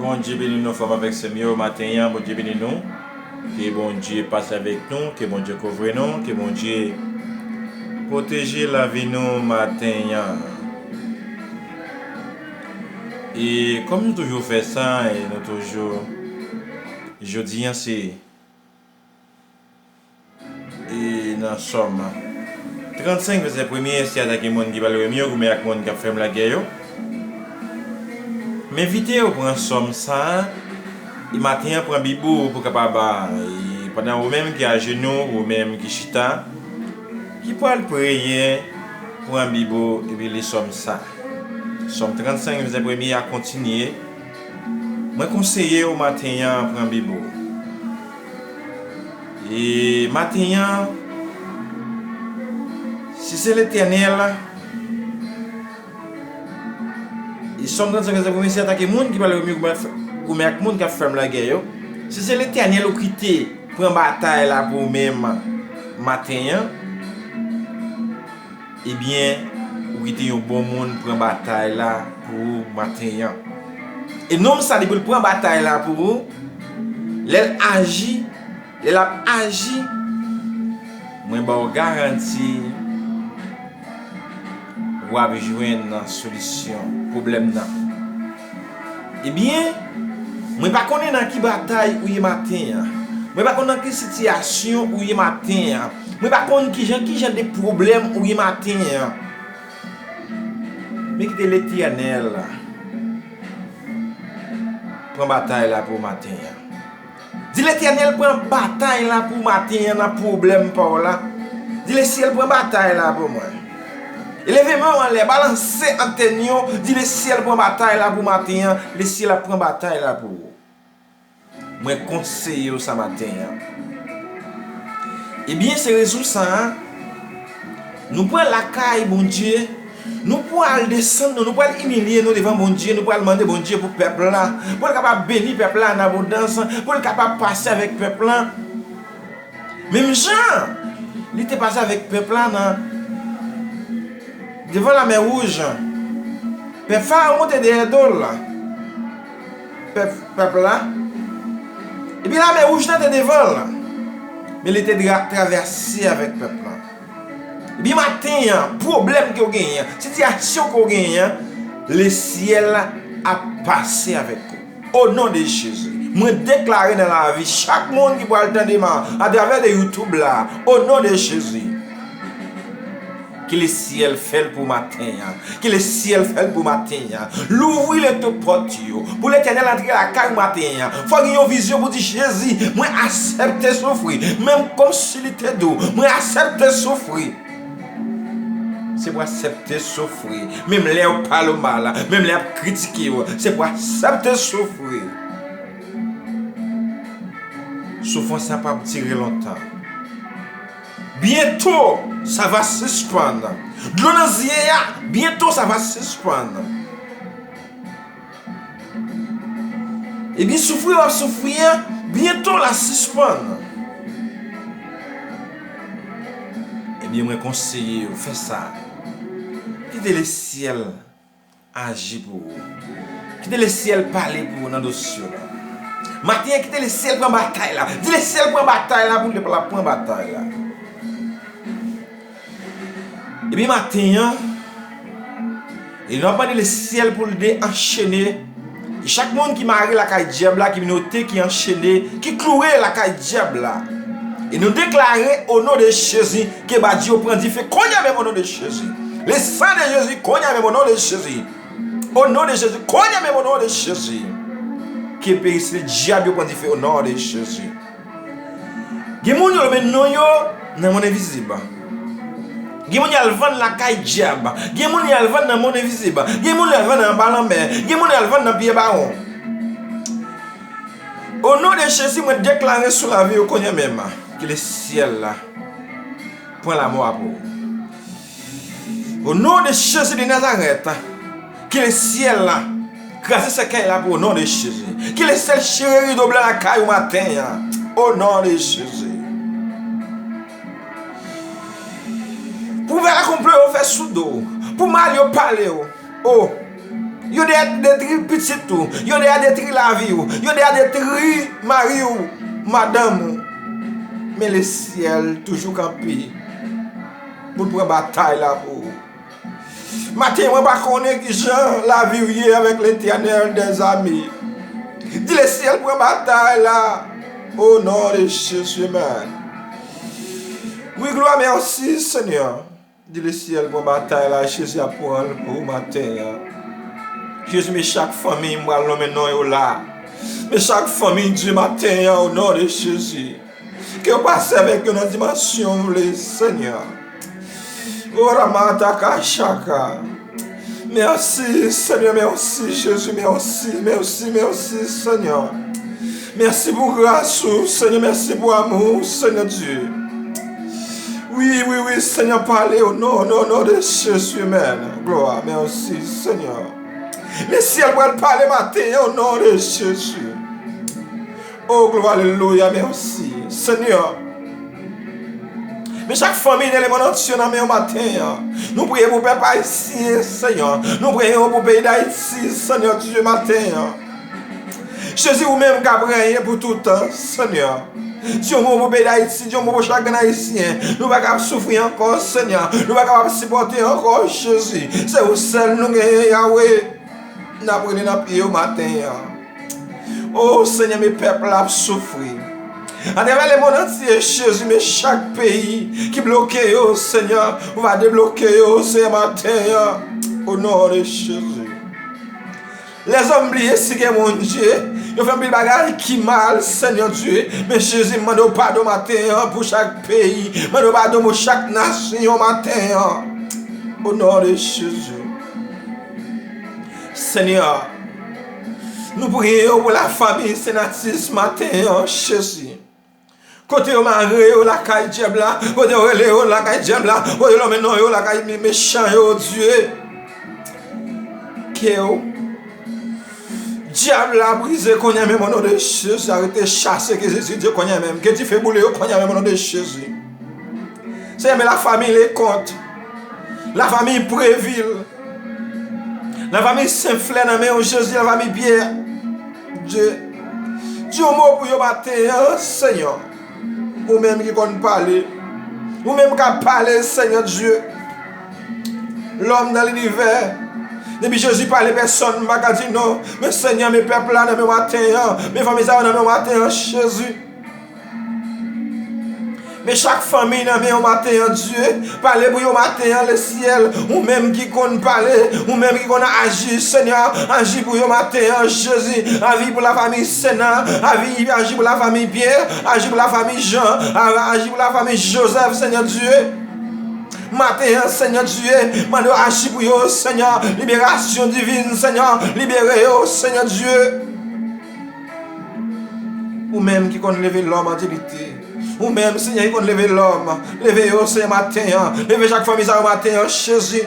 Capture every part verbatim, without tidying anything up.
Bondye beni nou, frè m avèk sè m yo, maten an, Bondye beni nou. Ke Bondye pase avèk nou, ke Bondye kouvri nou, ke Bondye pwoteje lavi nou maten an. E kòm nou toujou fè sa, e nou toujou, jodi an se E nan Sòm trannsenk, vèsè premye, si atake moun ki pale premye yo, goumen ak moun k ap fè m lagè yo. M envite w pran Sòm sa a, e maten an, pran Bib ou pou w kapab, e pandan ou menm ki ajenou, ou menm ki chita, ki pral preye, pran Bib ou epi li Sòm sa a. Sòm trannsenk, vèsè premye a kontinye. Mwen konseye w maten an, pran Bib ou. E maten an, si se Letènèl, e Sòm trannsenk, vèsè premye, se atake moun ki pale premye, goumen ak moun k ap fè m lagè yo. Si se Letènèl ou kite pran batay la pou ou menm maten an, ebyen, ou kite yon bon moun pran batay la pou ou maten an. E nonm sa, depi l pran batay la pou ou, lè l aji, lè l ap aji, mwen ba w garanti, w ap jwenn solisyon pwoblèm nan. Ebyen, mwen pa konnen nan ki batay ou ye maten an. Mwen pa konn nan ki sitiyasyon ou ye maten an. Mwen pa konn kijan, kijan de pwoblèm ou ye maten an. Men kite Letènèl pran batay la pou maten an. Di Letènèl pran batay la pou maten an nan pwoblèm pa w la. Di lesyèl pran batay la pou mwen. E leve men w anlè, balanse antèn yo, di lesyèl pran batay la pou maten an, lesyèl ap pran batay la pou ou. Mwen konseye w sa maten an. Ebyen, se rezon sa a, nou pral lakay Bondye, nou pral desann nou, nou pral imilye nou devan Bondye, nou pral mande Bondye pou pèp la, pou l kapab beni pèp la an abondans, pou l kapab pase avèk pèp la. Menm jan li te pase avèk pèp la nan devan Lamè Wouj, pèp Farawon te dèyè do l, pèp, pèp la, epi Lamè Wouj lan te devan l, men li te tra-, travèse avèk pèp la. Epi maten an, pwoblèm ke w genyen an, sitiyasyon ke w genyen an, lesyèl ap pase avèk ou. O non de Jezi, mwen deklare nan lavi chak moun ki pral tande m atravè de YouTube la, o non de Jezi, ke lesyèl fè l pou maten an, ke lesyèl fè l pou maten an. Louvri leto pòt yo, pou Letènèl antre lakay ou maten an. Fò gen yon vizyon pou di, Jezi, mwen aksepte soufri, menm kòmsi li te di w, mwen aksepte soufri. Se pou aksepte soufri. Menm lè yo pale w mal, menm lè y ap kritike w, se pou aksepte soufri. Soufrans la p ap dire lontan. Bientôt, ça va suspendre. Dlo nan zye a, bientôt, ça va suspendre. Ebyen, soufri w ap soufri an, byento l a sispann. Ebyen, mwen konseye w fè sa. Kite lesyèl aji pou ou. Kite lesyèl pale pou ou nan dosye w la. Maten an, kite lesyèl pran batay la. Di lesyèl pran batay la pou l pran batay la. Epi maten an, e nou ap mande lesyèl pou l deanchene. E chak moun ki mare lakay dyab la, ki menote, ki anchene, ki kloure lakay dyab la. E nou deklare, o non de Jezi, ke badji yo pran dife kounye a menm, o non de Jezi. Le sang de Jésus, kounye a menm, o non de Jezi. O non de Jezi, kounye a menm, o non de Jezi. Ke peristil dyab yo pran dife, o non de Jezi. Gen moun yo met non yo nan mond envizib. Gen moun y al vann lakay dyab. Gen moun y al vann nan mond envizib. Gen moun y al vann anba lanmè. Gen moun y al vann nan pye bawon. O non de Jezi, mwen deklare sou lavi yo kounye a menm, ke lesyèl la pran lamò a pou ou. O non de Jezi de Nazarèt, ke lesyèl la kraze sèkèy la pou, o non de Jezi. Ke lesyèl chire rido blan lakay ou maten an, o non de Jezi. Pou vè la konplo yo fè sou do w, pou mal yo pale w, o, Yo dèyè detri pitit ou. Yo dèyè detri lavi w. Yo dèyè detri mari w, madanm ou. Men lesyèl toujou kanpe pou l pran batay la pou ou. Maten, mwen pa konnen ki jan lavi w ye avèk Letènèl dèzame. Di lesyèl pran batay la. O non de Jezi, amen. Wi, glwa, mèsi, Senyè. Di lesyèl pran batay la, Jezi ap pran l pou ou maten an. Jezi, men chak fanmi m pral nonmen non yo la. Men chak fanmi Dye maten an, o non de Jezi. Ke w pase avèk yo nan dimansyon w vle, Senyè. Ora mata kachaka. Mèsi, Senyè, mèsi, Jezi, mèsi, mèsi, mèsi, Senyè. Mèsi pou gras ou, Senyè, mèsi pou amou ou, Senyè Dye. Wi, wi, wi, Senyè, pale, o non, non, non de Jezi, amen. Glwa, mèsi, Senyè. Lesyèl pral pale maten an, o non de Jezi. O, glwa, alelouya, mèsi, Senyè. Men chak fanmi nan lemonn antye nan men w maten an. Nou priye pou pèp ayisyen, Senyè. Nou priye pou peyi Dayiti, Senyè Dye, maten an. Jezi, ou menm k ap renyen pou tout tan, Senyè. Di yon mo pou peyi Dayiti, di yon mo pou chak grenn ayisyen. Nou pa ka ap soufri ankò, Senyè. Nou pa ka ap sipòte ankò, Jezi. Se ou sèl nou genyen, Yawe. N ap rele nan pye w maten an. O Senyè, men pèp la ap soufri. Atravè lemonn antye, Jezi, men chak peyi ki bloke yo, Senyè, ou va debloke yo, Senyè, maten an. O non de Jezi. Lèzòm bliye si gen moun Dye. Yo fè anpil bagay ki mal, Senyè Dye. Men Jezi, m mande w padon maten an pou chak peyi. Mande w padon pou chak nasyon maten an. O non de Jezi. Senyè, nou priye yo pou lafanmi Senatus maten an, Jezi. Kote yo mare yo lakay dyab la, kote yo rele yo lakay dyab la, kote yo lonmen non yo lakay mi- mechan yo, Dye. Ke yo, dyab la brize kounye a menm, o non de Jezi, arete chase ke Jezi Dye kounye a menm, ke dife boule yo kounye a menm, o non de Jezi. Senyè, men lafanmi Leconte, lafanmi Prévil, lafanmi Senflè nan men w, Jezi, lafanmi Pyè. Dye, di yon mo pou yo maten an, Senyè. Ou menm ki konn pale. Ou menm k ap pale, Senyè Dye. Lòm nan linivè. Depi Jezi pale, pèsonn pa ka di non. Men Senyè, men pèp la nan men w maten an. Men fanmi sa yo nan men w maten an, Jezi. Men chak fanmi nan men w maten an, Dye. Pale pou yo maten an, Lesyèl. Ou menm ki konn pale, ou menm ki konn aji, Senyè, aji pou yo maten an, Jezi. Aji pou lafanmi Sena, aji, aji pou lafanmi Pyè, aji pou lafanmi Jan, a- aji pou lafanmi Jozèf, Senyè Dye. Maten an, Senyè Dye, mande w aji pou yo, Senyè. Liberasyon divin, Senyè. Libere yo, Senyè Dye. Ou menm ki konn leve lòm an diyite. Ou menm, Senyè, ki konn leve lòm. Leve yo, Senyè, maten an. Leve chak fanmi sa yo maten an, Jezi.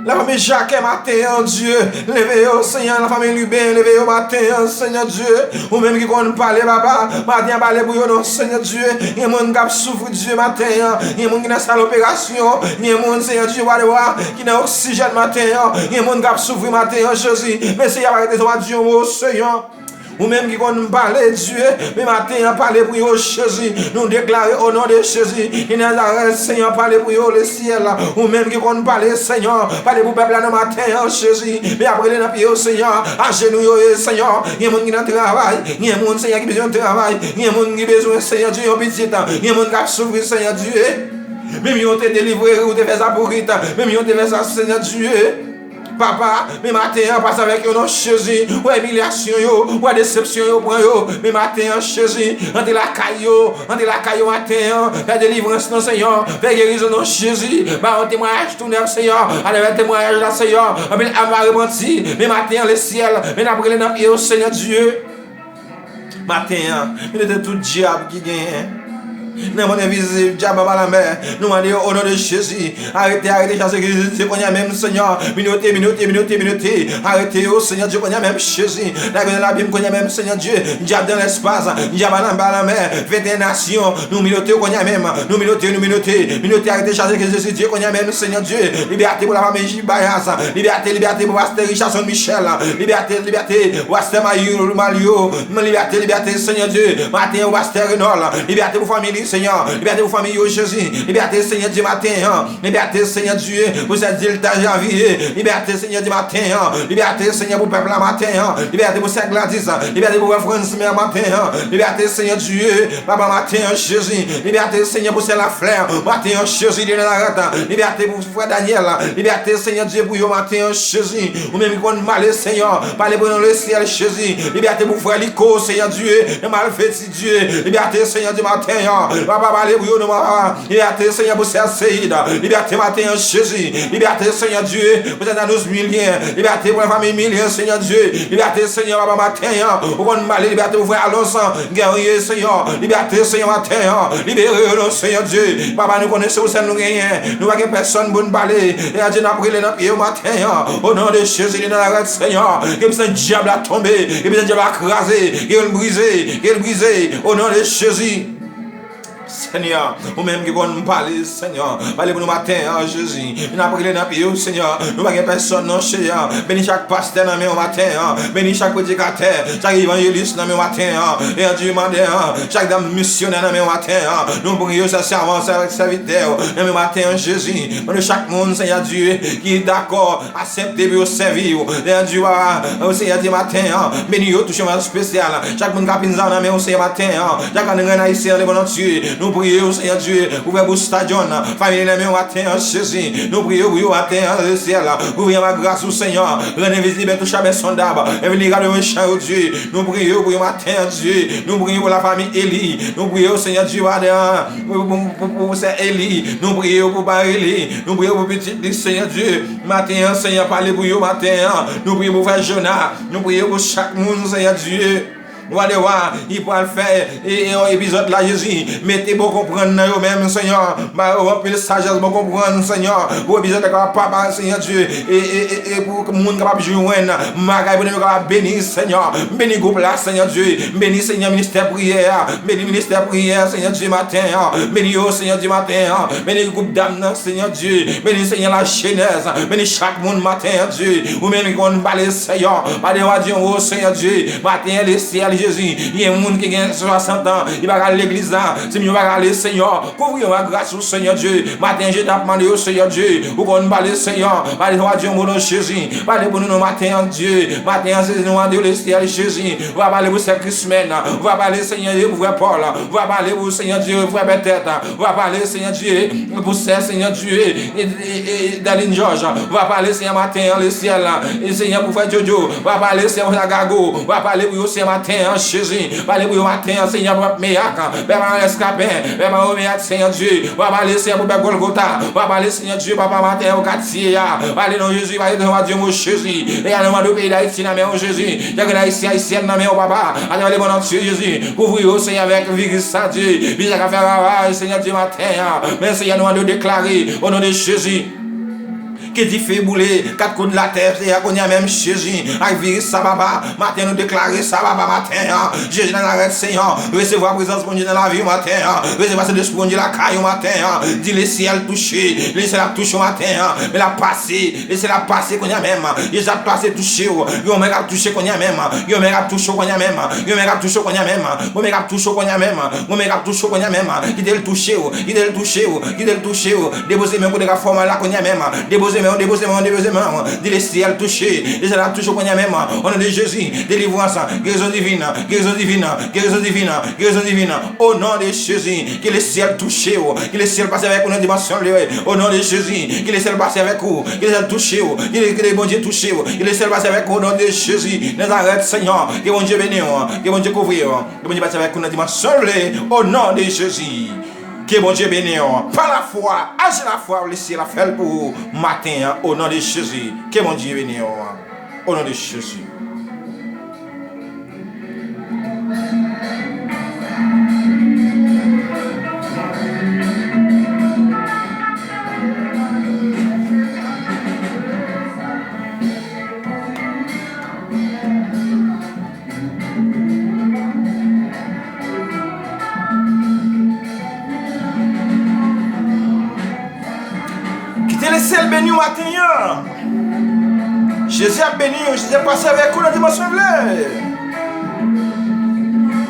Lafanmi Jakè maten an, Dye. Leve yo, Senyè, lafanmi Liben. Leve yo maten an, Senyè Dye. Ou menm ki konn pale, papa. Maten an, pale pou yo, non, Senyè Dye. Gen moun k ap soufri, Dye, maten an. Gen moun ki nan sal operasyon. Gen moun, Senyè Dye, wadwa, ki nan oksijèn maten an. Gen moun k ap soufri maten an, Jezi. Men Senyè, pa rete sou pa di yon mo, Senyè. Ou menm ki konn pale, Dye, men maten an, pale pou yo, Jezi. Nou deklare, o non de Jezi de Nazarèt, Senyè, pale pou yo, Lesyèl. Ou menm ki konn pale, Senyè, pale pou pèp la nan maten an, Jezi. Men ap rele nan pye yo, Senyè, ajenou yo ye, Senyè. Gen moun ki nan travay, gen moun, Senyè, ki bezwen travay, gen moun ki bezwen, Senyè Dye, yon pitit. Gen moun k ap soufri, Senyè Dye. Menm yo te delivre, ou te fè sa pou Rita. Menm yo te fè sa, Senyè Dye. Papa, men maten an, pase avèk yo non Jezi. Wè imilyasyon yo, wè desepsyon yo pran yo. Men maten an, Jezi, antre lakay yo, antre lakay yo maten an. Fè delivrans nan Senyè, fè gerizon nan Jezi. Ba yo temwayaj tou nèf, Senyè. Atravè temwayaj la, Senyè, anpil am va repanti. Men maten an, Lesyèl, men n ap rele nan pye yo, Senyè Dye. Maten an, men rete tout dyab ki genyen. Nan mond envizib, dyab anba lanmè, nou mande yo o non de Jezi. Arete, arete, chase ki Jezi kounye a menm, Senyè. Minote, minote, minote, minote. Arete yo, Senyè Dye, kounye a menm, Jezi. Nèg nan labim, kounye a menm, Senyè Dye. Dyab nan lèspas, dyab anba lanmè, venteyen nasyon. Nou minote yo kounye a menm. Nou minote, nou minote. Minote, arete, chase ki Jezi Dye, kounye a menm, Senyè Dye. Libète pou lafanmi Jibayas. Libète, libète pou pastè Richardson Michel. Libète, libète pou pastè Mario, Mario. Libète, libète, Senyè Dye. Maten an, pastè Renol. Libète pou fanmi li, Senyè. Libète pou fanmi yo, Jezi. Libète, Senyè Dye, maten an. Libète, Senyè Dye, pou sè Dilta Javier. Libète, Senyè Dye, maten an. Libète, Senyè, pou pèp la, maten an. Libète pou sè Gladys. Libète pou frè Franz Mè, maten an. Libète, Senyè Dye, papa, maten an, Jezi. Libète, Senyè, pou sè Laflè. Maten an, Jezi, Dye nan larèt. Libète pou frè Daniel. Libète, Senyè Dye, pou yo, maten an, Jezi. Ou menm ki konn pale, Senyè. Pale pou nou, lesyèl, Jezi. Libète pou frè Liko, Senyè Dye. Nan malfeti, Dye. Libète, Senyè Dye, maten an. Papa, pale pou yo, non, papa. Libète, Senyè, pou sè Seyid. Libète, maten an, Jezi. Libète, Senyè Dye, pou sè Danous Milyen. Libète pou lafanmi Milyen, Senyè Dye. Libète, Senyè, papa, maten an. Ou konn pale, libète pou frè Alons Guerrier, Senyè. Libète, Senyè, maten an. Libere yo, non, Senyè Dye. Papa, nou konnen se ou sèl nou genyen. Nou pa gen pèsonn pou n pale. E a Dye, n ap rele nan pye yo maten an. O non de Jezi de Nazarèt, Senyè. Ke pwisans dyab la tonbe. Ke pwisans dyab la kraze. Ke l brize. Ke l brize. O non de Jezi. Senyè, ou menm ki konn pale, Senyè. Pale pou nou maten an, Jezi. N ap rele nan pye w, Senyè. Nou pa gen pèsonn, non, Senyè. Beni chak pastè nan men w maten an. Beni chak predikatè, chak evanjelis nan men w maten an. E an Dye mande an, chak dam misyonè nan men w maten an. Nou priye w, sè sèvan, sè sèvitè w nan men w maten an, Jezi. Mande chak moun, Senyè Dye, ki dakò aksepte pou yo sèvi w. Senyè Dye, papa, o Senyè Dye, maten an, beni yo, touche yo espesyal. Chak moun k ap vin zam nan men w, Senyè, maten an, chak gangrenn ayisyen nan lemonn antye, nou priye w, Senyè Dye, pou frè Busta John, fanmi li nan men w maten an, Jezi. Nou priye w pou yo maten an, lesyèl, kouvri yo ak gras ou, Senyè. Rann envizib, entouchab, ensondab, envilnerab yo mechan yo, Dye. Nou priye w pou yo maten an, Dye. Nou priye w pou lafanmi Eli. Nou priye w, Senyè Dye, maten an, pou, pou, pou, pou sè Eli. Nou priye w pou Bareli. Nou priye w pou pitit li, Senyè Dye. Maten an, Senyè, pale pou yo maten an. Nou priye pou frè Jona. Nou priye pou chak moun, Senyè Dye. Wa dè wa, li pral fè, e, e, yon epizòd la, Jezi. Mete bon konprann nan yo menm, Senyè. Ba yo anpil sajès, bon konprann, Senyè. Pou epizòd la kapab papa, Senyè Dye. E, e, e, e pou moun kapab jwenn magay pou yo kapab beni, Senyè. Beni gwoup la, Senyè Dye. Beni, Senyè, ministè priyè a. Beni ministè priyè, Senyè Dye, maten an. Beni yo, Senyè Dye, maten an. Beni gwoup dam nan, Senyè Dye. Beni, Senyè, lajenès. Beni chak moun maten an, Dye. Ou menm ki konn pale, Senyè. Pa de wa di yon mo, Senyè Dye. Maten an, lesyèl, Jezi. Gen moun ki gen swasant an, li pa ka al legliz la. Timoun yo pa ka ale, Senyè. Kouvri yo ak gras ou, Senyè Dye. Maten an, Jezi, n ap mande yo, Senyè Dye. Ou konn pale, Senyè. Pa de wa di yon mo, non, Jezi. Pale pou nou, non, maten an, Dye. Maten an, Jezi, nou mande w, lesyèl, Jezi. Ou va pale pou sè Krismèn. Ou va pale, Senyè Dye, pou frè Pòl. Ou va pale pou, Senyè Dye, frè Bètèt. Ou va pale, Senyè Dye, pou sè, Senyè Dye, e, e, e, Darlene George. Ou va pale, Senyè, maten an, lesyèl. E, Senyè, pou frè Jojo. Ou va pale, Senyè, pou Agago. Ou va pale pou yo, Senyè, maten an, Jezi. Pale pou yo maten an, Senyè, pou pèp Meyak. Pèp Eskapen. Pèp Meyak, Senyè Dye. Ou va pale, Senyè, pou pèp Golgota. Ou va pale, Senyè Dye, papa, maten an, pou katye a. Pale non Jezi, pale non Dye, mo Jezi. E ale mande peyi Dayiti nan men w, Jezi. Chak grenn ayisyen, ayisyèn nan men w, papa. Atravè lemonn antye, Jezi. Kouvri yo, Senyè, avèk viris sa, Dye. Viris sa k ap fè ravaj, Senyè Dye, maten an. Men, Senyè, nou mande w deklare, o non de Jezi, ke dife boule kat kwen latè, Senyè, kounye a menm, Jezi, ak viris sa, papa. Maten, nou deklare sa, papa, maten an. Jezi Nazarèt, Senyè, resevwa prezans Bondye nan lavi w maten an. Resevwa Sentespri Bondye lakay ou maten an. Di lesyèl touche. Lesyèl ap touche w maten an. Men l ap pase. Lesyèl ap pase kounye a menm. Jezi ap pase touche w. Yon men k ap touche kounye a menm. Yon men k ap touche w kounye a menm. Yon men k ap touche w kounye a menm. Yon men k ap touche w kounye a menm. Yon men k ap touche w kounye a menm. Kite l touche w. Kite l touche w. Kite l touche w. Depoze men w kote k ap fè w mal la kounye a menm. Depoze men w, depoze men w, depoze men w. Di lesyèl touche. Lesyèl ap touche w kounye a menm. O non de Jezi, delivrans, gerizon divin, gerizon divin, gerizon divin, gerizon divin. O non de Jezi, ke lesyèl touche w. Ke lesyèl pase avèk ou nan dimansyon l. O non de Jezi, ke lesyèl pase avèk ou. Ke lesyèl touche w. Ke, ke Bondye touche w. Ke lesyèl pase avèk ou, o non de Jezi. Nazarèt, Senyè, ke Bondye beni w. Ke Bondye kouvri w. Ke Bondye pase avèk ou nan dimansyon l, o non de Jezi. Ke Bondye beni w. Pa lafwa, aji lafwa, lesyèl ap fè l pou ou maten an, o non de Jezi. Ke Bondye beni w. O non de Jezi. Beni w maten an. Jezi ap beni w. Jezi ap pase avèk ou nan dimansyon vle.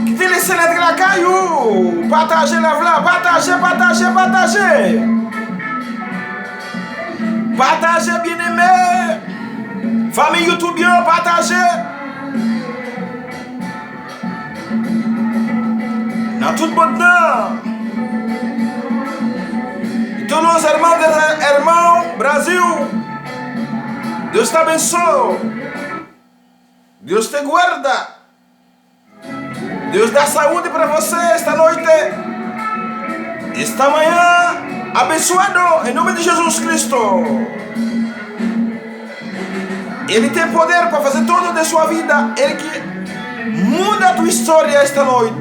Kite Lesenyè antre lakay ou. Pataje live la. Pataje, pataje, pataje. Pataje, byeneme. Fanmi YouTube yo, pataje. Nan tout bòt nan. Todos os hermanos, hermano Brasil. Deus te abençoe. Deus te guarda. Deus dá saúde para você esta noite. Esta manhã abençoado em nome de Jesus Cristo. Ele tem poder para fazer tudo de sua vida. Ele que muda a tua história esta noite,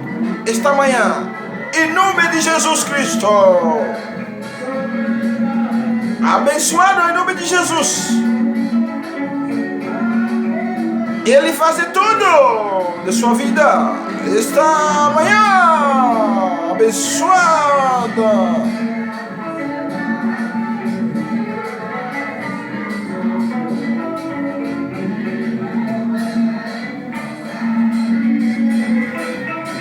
esta manhã. Em nome de Jesus Cristo. Abençoado em nome de Jesus. Ele fazer tudo de sua vida. Esta manhã. Abençoado.